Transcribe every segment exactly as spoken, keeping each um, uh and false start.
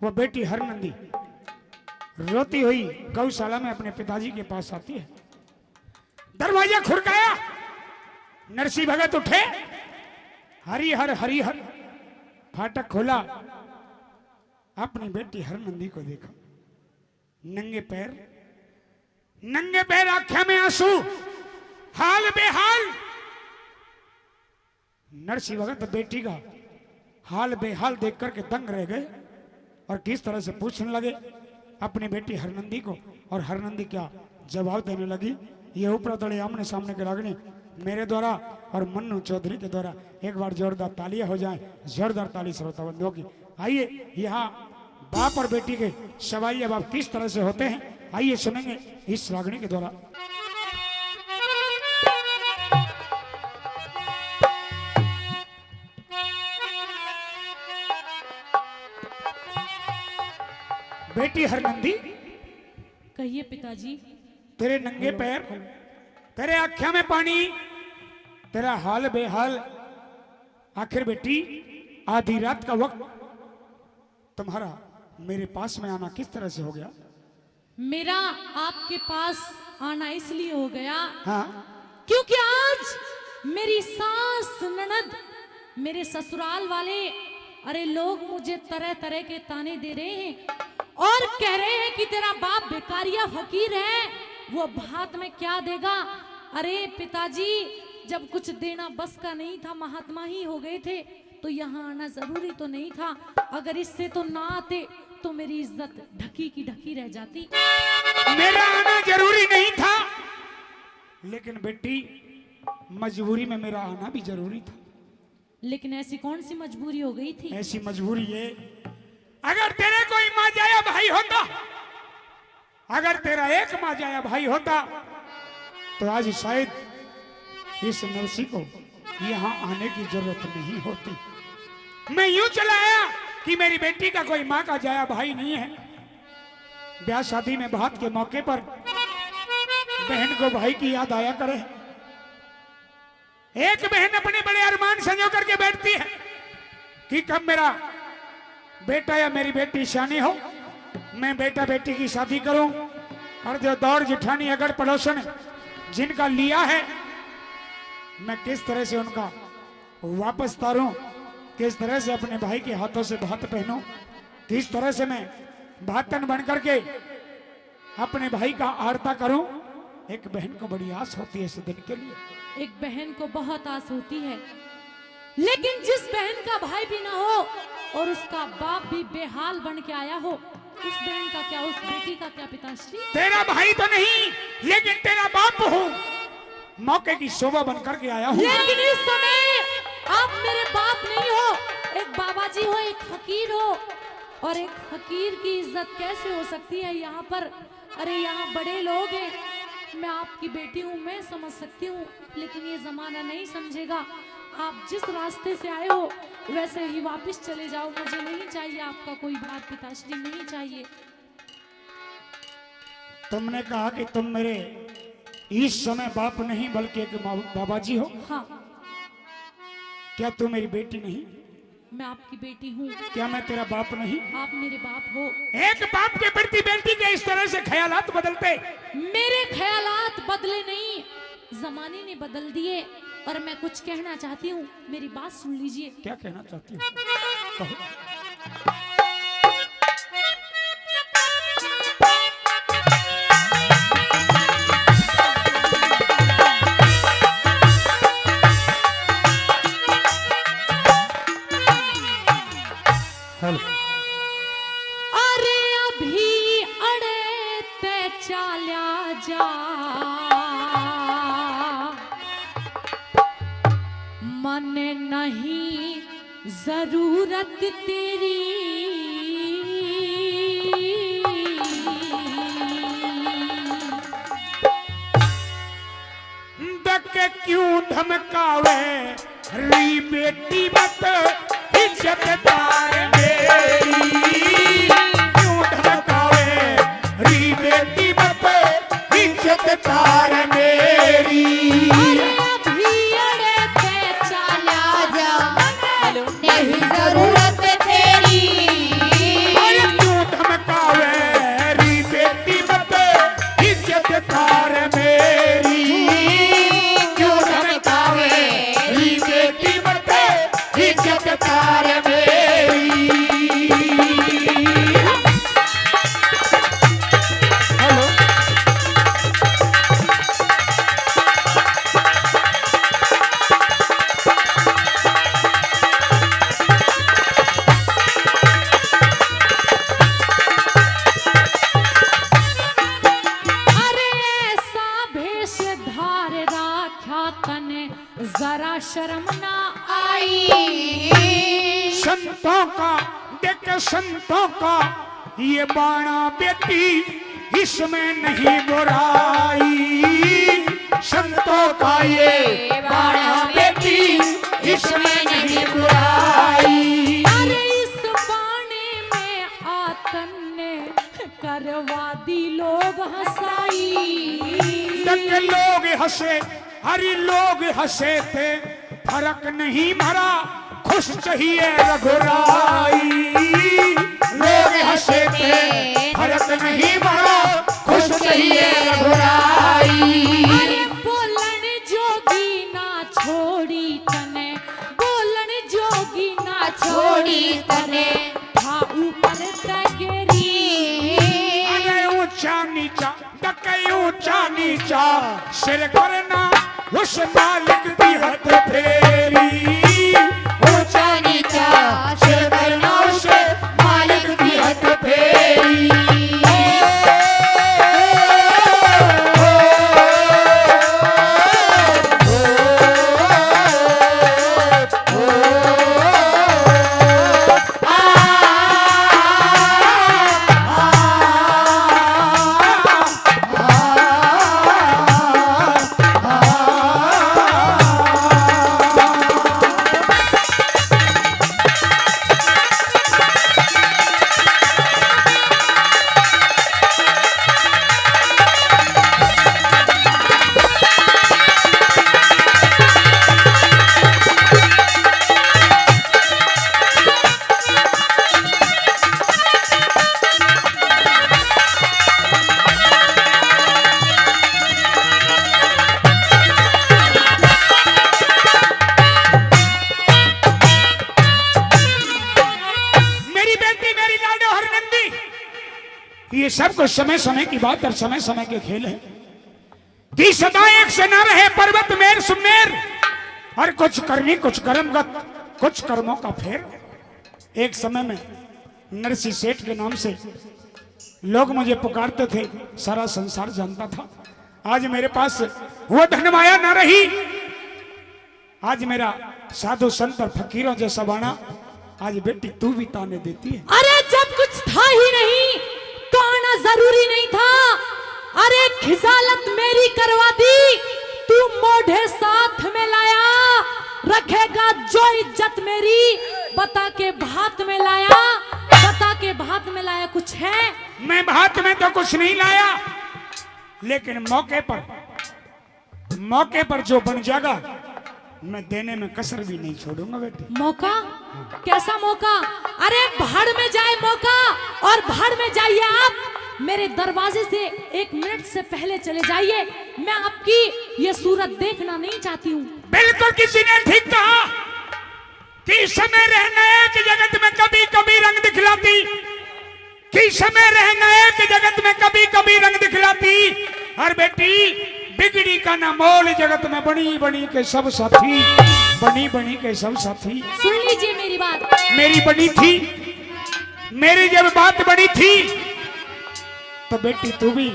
वो बेटी हरनंदी रोती हुई गौशाला में अपने पिताजी के पास आती है। दरवाजा खुरकाया, नरसी भगत उठे, हरिहर हरिहर। फाटक खोला, अपनी बेटी हरनंदी को देखा, नंगे पैर, नंगे पैर, आंखें में आंसू, हाल बेहाल। नरसी भगत बेटी का हाल बेहाल देख करके दंग रह गए और किस तरह से पूछने लगे अपनी बेटी हरनंदी को, और हरनंदी क्या जवाब देने लगी, ये ऊपर तले आमने सामने के रागनी मेरे द्वारा और मन्नू चौधरी के द्वारा एक बार जोरदार तालियां हो जाएं, जोरदार ताली श्रोता बंधुओं की। आइए, यहाँ बाप और बेटी के सवाल जवाब किस तरह से होते हैं, आइए सुनेंगे इस रागनी के द्वारा। बेटी हरनंदी, कहिए पिताजी। तेरे नंगे पैर, तेरे आँखों में पानी, तेरा हाल बेहाल। आखिर बेटी, आधी रात का वक्त तुम्हारा मेरे पास में आना किस तरह से हो गया? मेरा आपके पास आना इसलिए हो गया, हाँ। क्योंकि आज मेरी सास, ननद, मेरे ससुराल वाले, अरे, लोग मुझे तरह तरह के ताने दे रहे हैं और कह रहे हैं कि तेरा बाप भिखारिया फकीर है, वो भात में क्या देगा। अरे पिताजी, जब कुछ देना बस का नहीं था, महात्मा ही हो गए थे, तो यहाँ आना जरूरी तो नहीं था। अगर इससे तो ना आते तो मेरी इज्जत ढकी की ढकी रह जाती। मेरा आना जरूरी नहीं था, लेकिन बेटी, मजबूरी में मेरा आना भी जरूरी था। लेकिन ऐसी कौन सी मजबूरी हो गई थी? ऐसी मजबूरी ये, अगर तेरे कोई माँ जाया भाई होता, अगर तेरा एक माँ जाया भाई होता, तो आज शायद इस नरसी को यहाँ आने की जरूरत नहीं होती। मैं यूं चला आया कि मेरी बेटी का कोई माँ का जाया भाई नहीं है। ब्याह शादी में, बात के मौके पर बहन को भाई की याद आया करे। एक बहन अपने बड़े अरमान संजो करके बैठती है कि कब मेरा बेटा या मेरी बेटी शानी हो, मैं बेटा बेटी की शादी करूं, और जो दौड़ जिठानी अगड़ पड़ोसन जिनका लिया है, मैं किस तरह से उनका वापस तारूं, किस तरह से अपने भाई के हाथों से भात पहनूं, किस तरह से मैं भातन बन करके अपने भाई का आरता करूं। एक बहन को बड़ी आस होती है इस दिन के लिए। एक बहन को बहुत आस होती है, लेकिन जिस बहन का भाई भी ना हो और उसका बाप भी बेहाल बन के आया हो, उस बहन का क्या, उस बेटी का क्या पिताश्री? तेरा भाई तो नहीं, लेकिन तेरा बाप हूँ, मौके की शोभा बन करके आया हूँ। लेकिन इस समय आप मेरे बाप नहीं हो, एक बाबा जी हो, एक फकीर हो, और एक फकीर की इज्जत कैसे हो सकती है यहाँ पर? अरे, यहाँ बड़े लोग हैं, मैं आपकी बेटी हूँ, मैं समझ सकती हूँ, लेकिन ये जमाना नहीं समझेगा। आप जिस रास्ते से आए हो, वैसे ही वापस चले जाओ। मुझे नहीं चाहिए आपका कोई भार, पिताश्री, नहीं चाहिए। तुमने कहा कि तुम मेरे इस समय बाप नहीं, बल्कि एक मा-, बाबा जी हो। हाँ। क्या तू मेरी बेटी नहीं? मैं आपकी बेटी हूँ। क्या मैं तेरा बाप नहीं? आप मेरे बाप हो। एक बाप के प्रति बेटी के इस तरह से ख्यालात बदलते। मेरे ख्यालात बदले नहीं, जमाने ने बदल दिए। और मैं कुछ कहना चाहती हूँ, मेरी बात सुन लीजिए। क्या कहना चाहती हो? कहो। हेलो। अरे अभी अड़े ते चाल्या जा, मन नहीं जरूरत तेरी। दक क्यों धमकावे री बेटी मत इज्जत तार मेरी, क्यों धमकावे री बेटी मत इज्जत तार मेरी। अरे अभी अड़े ते चाल्या जा, हेलो। नहीं जरूरत तेरी। अरे शर्म ना आई। संतों का, देख संतों का ये बाणा बेटी, इसमें नहीं बुराई। संतों का ये बाणा बेटी, इसमें नहीं बुराई। अरे इस बाणे में आतन ने करवा दी लोग हंसाई। देख लोग हंसे, हरी लोग हंसे थे, फर्क नहीं भरा, खुश चाहिए रघुराई। लोग हंसे थे, फर्क नहीं भरा, खुश चाहिए रघुराई। अरे बोलन जोगी ना छोड़ी तने, बोलन जोगी ना छोड़ी तने, था ऊपर तगेरी। अरे ऊंचा नीचा, तक ऊंचा नीचा, सिर करना उस मालिक की हथ फेरी। ऊंचा नीचा, सिर करना उस मालिक की हथ फेरी। मेरी बेटी, मेरी लाडो हरनंदी, ये सब कुछ समय समय की बात और समय समय के खेल है। कि सदा एक से ना रहे पर्वत मेर सुमेर, और कुछ करनी कुछ कर्मगत, कुछ कर्मों का फेर। एक समय में नरसी सेठ के नाम से लोग मुझे पुकारते थे, सारा संसार जानता था। आज मेरे पास वो धन माया ना रही, आज मेरा साधु संत और फकीरों जैसा बाणा, आज बेटी तू भी ताने देती है। अरे जब कुछ था ही नहीं तो आना जरूरी नहीं था। अरे खिजालत मेरी करवा दी, तू मोढ़े साथ में लाया, रखेगा जो इज्जत मेरी, बता के भात में लाया, बता के भात में लाया कुछ है? मैं भात में तो कुछ नहीं लाया, लेकिन मौके पर मौके पर जो बन जाएगा, मैं देने में कसर भी नहीं छोड़ूंगा बेटी। मौका? हाँ। कैसा मौका? अरे भाड़ में जाए मौका, और भाड़ में जाइए आप। मेरे दरवाजे से एक मिनट से पहले चले जाइए, मैं आपकी ये सूरत देखना नहीं चाहती हूँ। बिल्कुल किसी ने ठीक कहा कि समय रहना एक जगत में कभी कभी रंग दिखलाती, कि समय रहना एक जगत में कभी कभी रंग दिखलाती। और बेटी, बिगड़ी का ना मोल जगत में, बनी बनी के सब साथी, बनी बनी के सब साथी। सुन लीजिए मेरी बात। मेरी बनी थी, मेरी जब बात बनी थी तो बेटी तू भी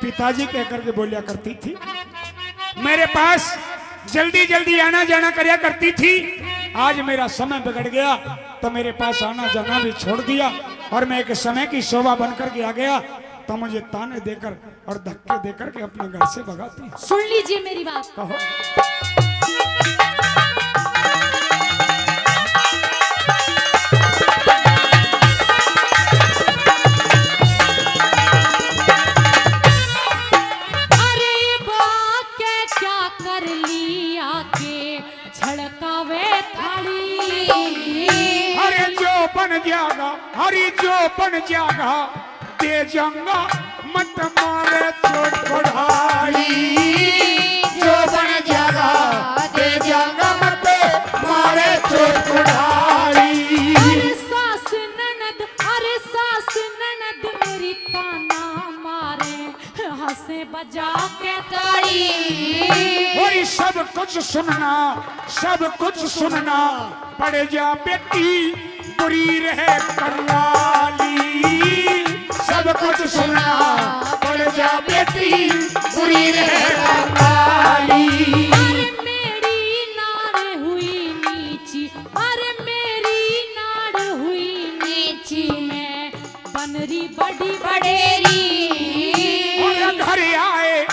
पिताजी कह करके बोलिया करती थी। मेरे पास जल्दी जल्दी आना जाना करया करती थी। आज मेरा समय बिगड़ गया तो मेरे पास आना जाना भी छोड़ दिया, और मैं एक समय की शोभा बन करके आ गया तो मुझे ताने देकर और धक्के देकर के अपने घर से भगाती है। सुन लीजिए मेरी बात। कहो। अरे बाके क्या कर लिया के झड़कावे थाली। अरे जो बन जाएगा, अरे जो बन जाएगा, दे जाऊंगा मत मारे चोट पढ़ाई। जो बन जाएगा, दे जाऊंगा मत मारे चोट पढ़ाई। अरे सास ननद, अरे सास ननद मेरी ताना मारे, हंसे बजा के ताली। और सब कुछ सुनना, सब कुछ सुनना, पड़ जा बेटी बुरी रहे कंगाली। सब कुछ सुनना, पड़ जा बेटी बुरी रहे कंगाली। अरे मेरी ना मेरी बड़ी बड़ेरी। और घर आए,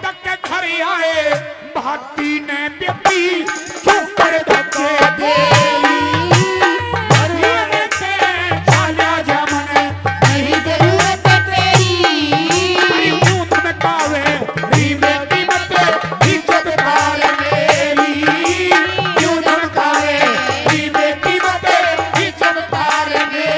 तक घर आए, भाती ने बेटी, क्यों कर धक्के देरी। घर आए ते आजा जा मने, नहीं जरूरत तेरी। अरे ऊंट में कावे, री बेटी मत, इज्जत तार मेरी। क्यों धमकावे, री बेटी मत, इज्जत तार मेरी।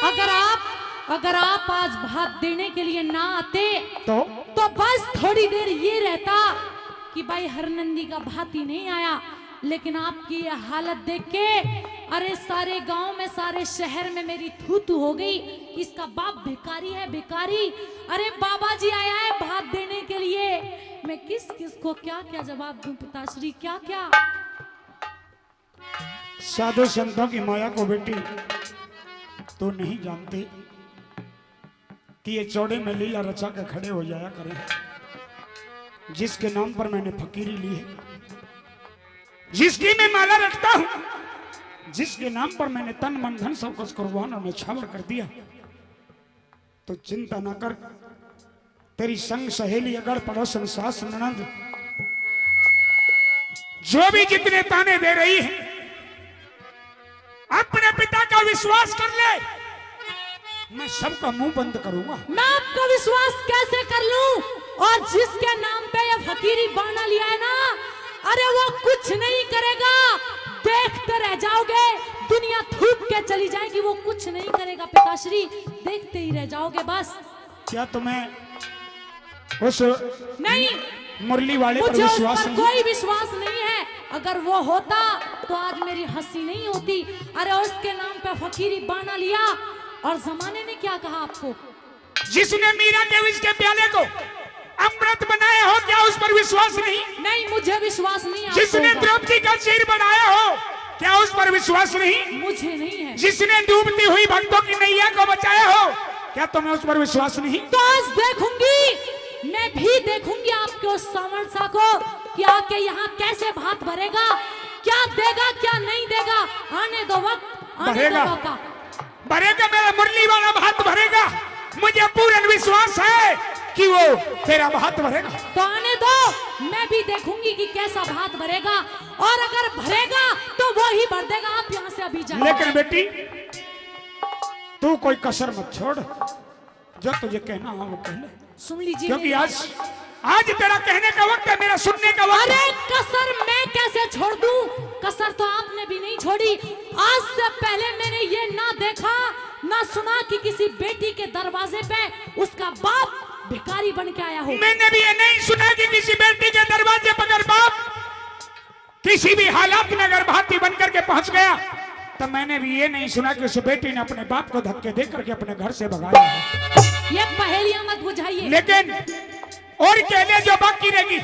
अगर आप, अगर आप आज भात देने के लिए ना आते तो? तो बस थोड़ी देर ये रहता कि भाई हरनंदी का भात ही नहीं आया, लेकिन आपकी ये हालत देख के, अरे सारे गांव में, सारे शहर में मेरी थू थू हो गई। इसका बाप भिखारी है, भिखारी। अरे बाबा जी आया है भात देने के लिए। मैं किस किस को क्या क्या जवाब दूं पिताश्री, क्या क्या। साधु संतों की माया को बेटी तू नहीं जानती कि ये चौड़े में लीला रचा के खड़े हो जाया करें। जिसके नाम पर मैंने फकीरी ली है, जिसकी मैं माला रखता हूं, जिसके नाम पर मैंने तन मन धन सब कुछ कुर्बान और न्यौछावर कर दिया, तो चिंता ना कर। तेरी संग सहेली, अगल पड़ोसन, सास ननद, जो भी जितने ताने दे रही है, अपने पिता का विश्वास कर ले, मैं सबका मुंह बंद करूंगा। मैं आपका विश्वास कैसे कर लूं? और जिसके नाम पे ये फकीरी बाना लिया है ना, अरे वो कुछ नहीं करेगा, देखते रह जाओगे, दुनिया थूक के चली जाएगी, वो कुछ नहीं करेगा पिताश्री, देखते ही रह जाओगे बस। क्या तुम्हें उस नहीं, मुरली वाले पर मुझे उस विश्वास पर नहीं? कोई विश्वास नहीं है। अगर वो होता तो आज मेरी हंसी नहीं होती। अरे उसके नाम पे फकीरी बाना लिया और जमाने ने क्या कहा आपको? जिसने मीरा के विष के प्याले को अमृत बनाया हो, क्या उस पर विश्वास नहीं? नहीं, मुझे विश्वास नहीं आपको जिसने होगा। द्रौपदी का चीर बनाया हो, क्या उस पर विश्वास नहीं? मुझे नहीं है। जिसने डूबती हुई भक्तों की नैया को बचाया हो, क्या तुम्हें उस पर विश्वास नहीं? तो आज देखूंगी, मैं भी देखूंगी आपके उस सांवल सा को कि आके यहाँ कैसे भात भरेगा, क्या देगा, क्या नहीं देगा। आने दो वक्त, आने दो भरेगा। मौका। भरेगा, मेरा मुरली वाला भात भरेगा। मुझे पूर्ण विश्वास है कि वो तेरा भात भरेगा। तो आने दो, मैं भी देखूंगी कि कैसा भात भरेगा, और अगर भरेगा तो वो ही भर देगा। आप यहाँ से अभी जाइए। लेकिन बेटी, तू कोई कसर मत छोड़, जो तुझे कहना हो वो कह ले। सुन लीजिए क्योंकि मेरी आज, आज तेरा कहने का वक्त है, मेरा सुनने का वक्त है। अरे कसर मैं कैसे छोड़ दूं? कसर तो आपने भी नहीं छोड़ी। आज से पहले मैंने ये ना देखा, ना सुना कि किसी बेटी के दरवाजे पे उसका बाप भिखारी बन के आया हो। मैंने भी ये नहीं सुना कि किसी बेटी के दरवाजे पर अगर बाप किसी भी हालात में अगर भाती बन करके पहुंच गया, तो मैंने भी ये नहीं सुना कि उस बेटी ने अपने बाप को धक्के दे करके अपने घर से भगाया है। ये पहेलियां मत बुझाइए। लेकिन और कह ले जो बाकी रहेगी,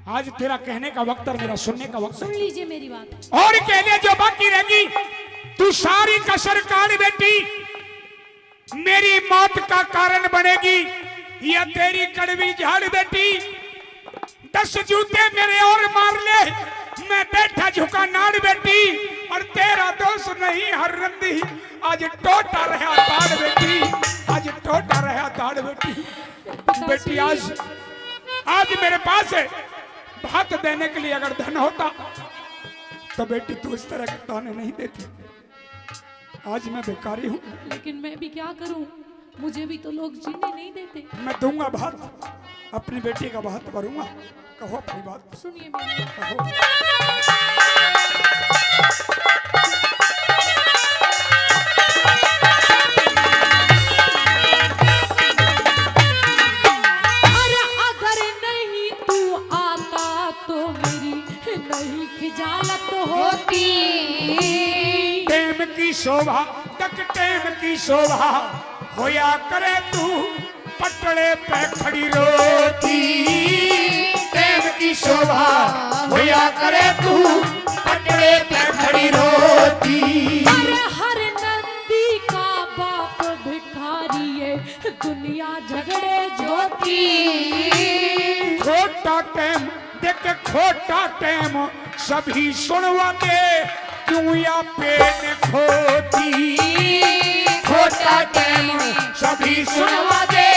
आज तेरा कहने का वक्त और मेरा सुनने का वक्त है। सुन लीजिए मेरी बात। और कह ले जो बाकी रहेगी, तू सारी कसर काट बेटी, मेरी मौत का कारण बनेगी या तेरी कड़वी झाड़ बेटी। दस जूते मेरे और मार ले, मैं बैठा झुका नाड़ बेटी। और तेरा दोष नहीं हर रंदी, आज टोटा रहा ताड़ बेटी, आज टोटा रहा ताड़ बेटी। बेटी आज, आज मेरे पास है, भात देने के लिए अगर धन होता तो बेटी तू इस तरह के ताने नहीं देती। आज मैं भिखारी हूँ। लेकिन मैं भी क्या करूँ, मुझे भी तो लोग जीने नहीं देते। मैं दूंगा भात, अपनी बेटी का भात भरूंगा। कहो अपनी बात। सुनिए मेरी। कहो। अरे अगर नहीं तू आता खिजालत होती। टेम की शोभा, तक टेम की शोभा, होया करे तू पटड़े पे खड़ी रोती। टेम की शोभा, होया करे तू पटड़े पे खड़ी रोती। अरे हर नंदी का बाप भिखारी है, दुनिया झगड़े जोती। खोटा टेम देख, खोटा टेम सभी सुनवा दे, क्यों या पेन खोती। खोटा टेम सभी सुनवा दे,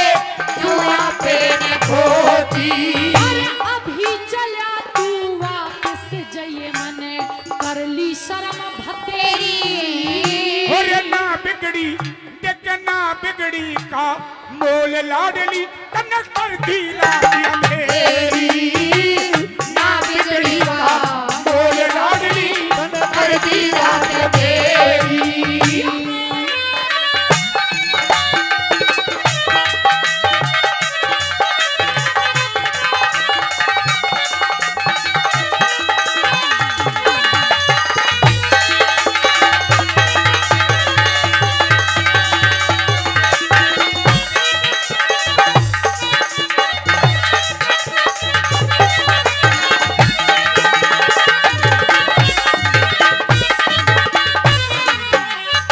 क्यों या पेन खोती। अरे अभी चल्या तू वापस जाइए, मने कर ली शर्म भतेरी। अरे ना बिगड़ी देख ना बिगड़ी का मोल लाडली, तन्ने कर दी रात अंधेरी। ना बिगड़ी का मोल लाडली, तन्ने कर दी रात अंधेरी।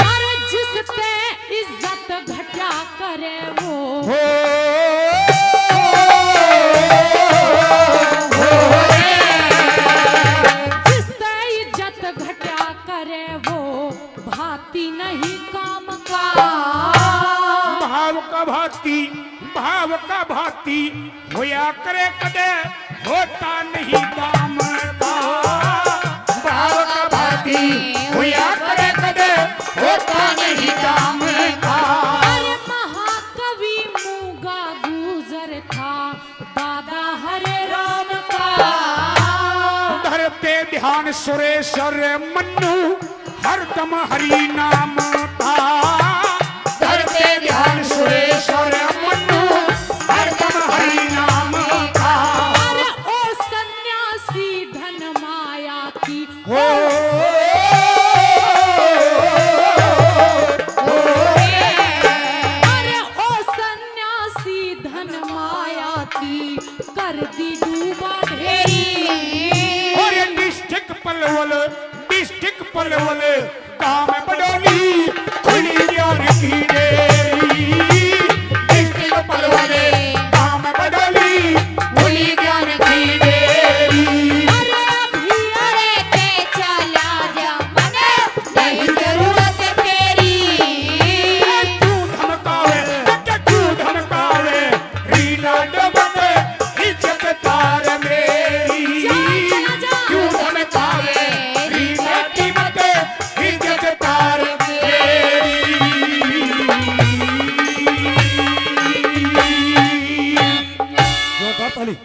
अरे जिसते इज्जत घटा करे वो। हो। जिसते इज्जत घटा करे वो, भाती नहीं काम का। भाव का भाती, भाव का भाती, होया करे कदे होता नहीं दाम का। भाव का भाती, होया करे कदे होता नहीं दाम का। अरे महाकवि मूंगा गुजर था, दादा हरे राम का। धरते ध्यान सुरेश्वर मन्नू, हरदम हरि नाम का। धरते ध्यान सुरेश्वर मन्नू, हरदम हरि नाम का। अरे ओ सन्यासी धन माया की। हो। अरे ओ सन्यासी धन माया की, कर दी डूबा ढेरी। अरे डिस्ट्रिक्ट पलवल, डिस्ट्रिक्ट पलवल, गांव में बडोली, खुली ज्ञान की डेरी। डिस्ट्रिक्ट पलवल, गांव में बडोली, खुली ज्ञान की डेरी। अरे अभी अरे ते चला जा मने, नहीं जरूरत तेरी। क्यों धमकावे, क्यों धमकावे, रीना डबक, इज्जत तार मेरी। जा, जा, जा। क्यों धमकावे, रीना डबक, इज्जत तार मेरी। जोरदार ताली।